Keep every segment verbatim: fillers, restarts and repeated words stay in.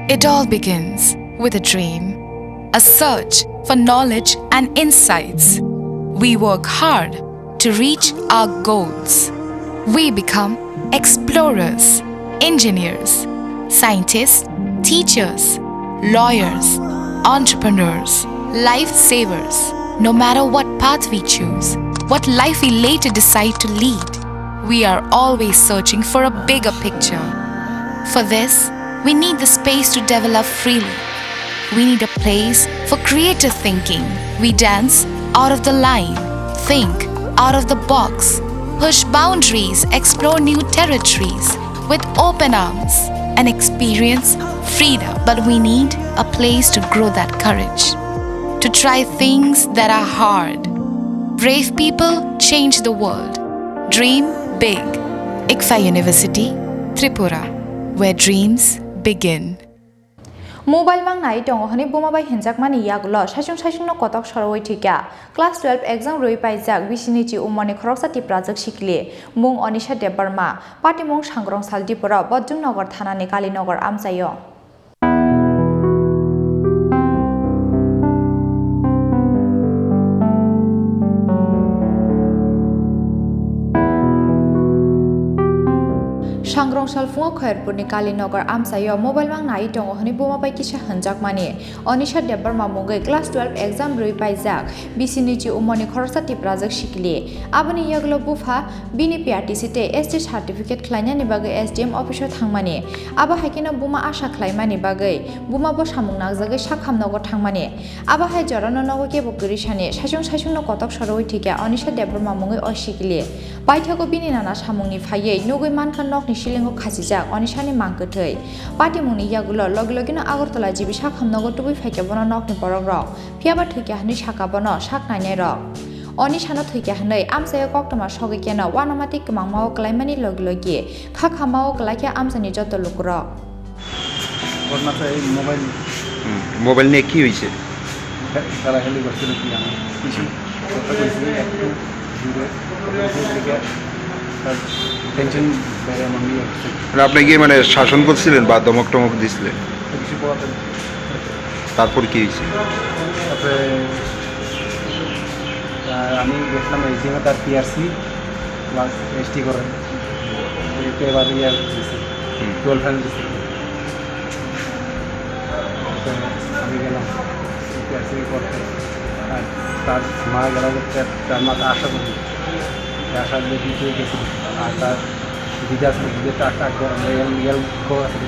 It all begins with a dream, a search for knowledge and insights. We work hard to reach our goals. We become explorers, engineers, scientists, teachers, lawyers, entrepreneurs, lifesavers. No matter what path we choose, what life we later decide to lead, we are always searching for a bigger picture. For this, we need the space to develop freely. We need a place for creative thinking. We dance out of the line, think out of the box, push boundaries, explore new territories with open arms, and experience freedom. But we need a place to grow that courage, to try things that are hard. Brave people change the world. Dream big. ICFAI University, Tripura, where dreams begin. Mobile mangnai tongo hwnwi buma bai hinjakmani yagulo saichung saichungno kotok sorowi thwikha. Class twelve exam rwi paijak bisini chi umorni khoroksa Tiprajwk sikli mung Onisha Debbarma, patimung Sangrongsal Dipura, Bojjongnagar thanani Kalinagar amchaio. Sangrong salphungo Khairpurni Kalinagar amchaio mobile mang nai tongo hwnwi buma bai kisa hwnjakmani. Onisha Debbarma mungwi class twelve exam rwi paijak bisini chi umorni khoroksa Tiprajwk sikli. Aboni yagulo bupha bini P R T C tei S T certificate khlainani bagwi S D M office-o thangmani. Abo hai kheno buma asa khlaimani bagwi buma bo samung nangjagwi sak hamnogo thangmani. Abo hai jorano nogo kebo kwrwi sani saichung saichungno kotok sorowi thwikha Onisha Debbarma mungwi o sikli. Paithago bini nana samungni phaiwi nugwi mankha nokni silingo khachijak Onisani mang kwthwi. Patimungni yagulo logi logino Agartala G B sak hamnogo tubui phaikha bono nokni borokrok. Phiyaba thwikha hwnwi sakha bono sak nainairok. Onisano thwikha hwnwi amchaio koktwma sogwi kheno uanamati kwmangmao kwlaimani logi logi kha khamao kwlaikha amchaini joto lukurok. ঘটনা তো এই মোবাইল হুম, মোবাইল নিয়ে কি হয়েছে? খেলাখেলি করছিল কি আমি কিছু কথা বলছি একটু দূরে, কথা বলছি এদিকে তার টেনশন বেড়ে এমন নিয়ে হচ্ছে। মানে আপনি কি মানে শাসন করছিলেন বা ধমক টমক দিছিলেন? কিছু করাতে তারপর কি হয়েছে? তারপরে, আহ, আমি গেছিলাম এসডিএম এ তার পিআরসি প্লাস এসটি করে। এবার ইয়ার দিছি, হুম। টুয়েলভ ফাইনাল দিছি। তো আমি গেলাম, পিআরসি করতে। আর তার মা গেল যে তার, তার মাথা আশা করি। আশা দেখি পেয়ে গেছি। আর তার দিদা আছে, দিদা তো আটটা আটটা আমরা এল, এল করে আছে।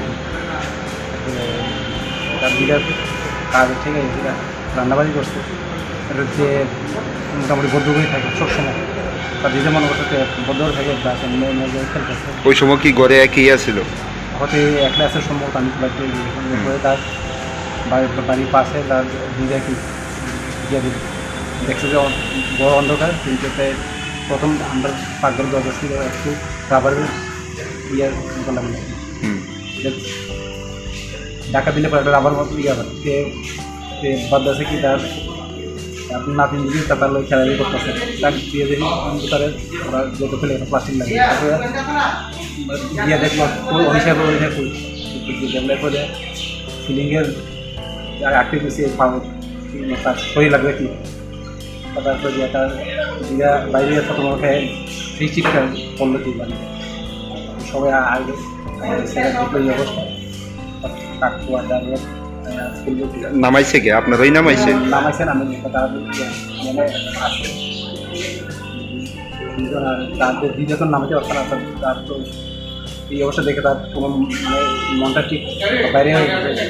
তারপরে তার দিদার কাজ ঠিক আছে, যেটা রান্নাবাড়ি করছে। এটা যে মোটামুটি বদ্ধ হয়ে থাকে সবসময়। তার দিদা মনে করছে যে বদ্ধ হয়ে থাকে, বাস এমনি এমনি করে খেলতেছে। ওই সময় কি ঘরে একই আছিল? হয়তো এই একলা আছে সম্ভবত, আমি বাড়িতে গিয়ে হুম। পরে তার বাড়ি, বাড়ির পাশে তার দিদা কি গিয়ে দেখছে যে অন-, ঘর অন্ধকার, কিন্তু তে প্রথম আমরা পাকঘর দরজা ছিল একটু রাবারের ইয়ে বললাম। হুম। যে ঢাকা দিলে পরে একটা রাবার মতো ইয়ে হয়। তে, তে বাদ আছে কি তার, তার নাতিন যদি তার লগে খেলাধুলা করতেছে, তার দিয়ে দেখি আমি তো তারে ওরা যত ফেলে একটা প্লাস্টিক লাগে। তারপরে গিয়ে দেখলো, ওই হিসাবে, ওই হিসাবে, দেখলে পরে সিলিংয়ের আর আটকে গেছে, পাও, তার শরীর লাগবে কি? তারপরে গিয়ে তার, গিয়ে বাইরে প্রথম ওঠে, সেই চিৎকার করলো কি মানে, সবাই আগে, আগে সেটা দেখলো এই অবস্থা। কাকু আর তারপরে, আহ, খুললো কি? নামাইছে কে? আপনারাই নামাইছে? নামাইছে না, আমি কথা আর মানে আছে। তাদের দিদি যখন নামাইতে পারছে না, তার, তার তো এই অবস্থা দেখে তার কোনো মানে মনটা ঠিক বাইরে হয়ে গেছে,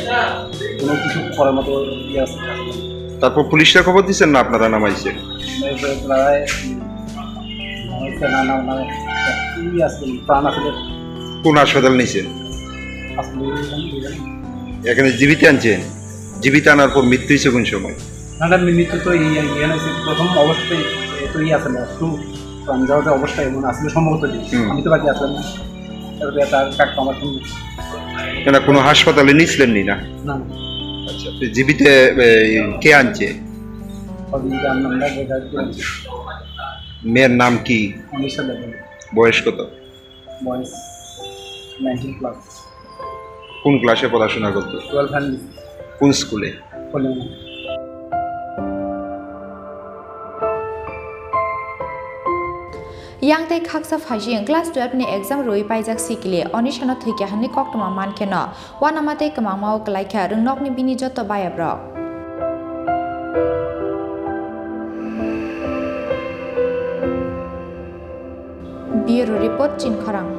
কোনো কিছু করার মতো ইয়ে আছে না। তারপর পুলিশরা খবর দিচ্ছেন না আপনারা নামাইছে? মানে প্রায়, উম, নামাইছে না, না, না, কি আছে, প্রাণ আছে যে কোন হাসপাতাল নিয়েছেন? আসলে এখানে জীবিত আনছেন? জীবিত আনার পর মৃত্যু হয়েছে কোন সময়? না, না, মৃত্যু তো এই, এই, এখানে এসে প্রথম অবস্থায় তো ইয়ে আছে না, একটু কম যাওয়া যায় অবস্থা এমন আসলে সম্ভবত নেই। হুম। আমি তো বাকি আসলাম না। তারপরে তার কাকু আমার সঙ্গে না, না, কোনো হাসপাতালে নিয়েছিলেন নি না? না, না। আচ্ছা, তো জীবিত, এ, কে আনছে? ওদিকে আনলাম না, বেকার করে আনছে। মেয়ের নাম কি? উনিশশো দেবেন। বয়স কত? বয়স নাইনটিন প্লাস। কোন ক্লাসে পড়াশোনা করতো? টুয়েলভ ফাইনাল দিছি। কোন স্কুলে? কল্যাণ। Yang tei khaksa phaising class twelve ni exam rwi paijak sikili, Onisano thwikha hwnwi koktwma mankhe no, uanama tei kwmangma o kwlaikha rwngnokni bini joto bayabrok. Bureau Report, Chinkhorang.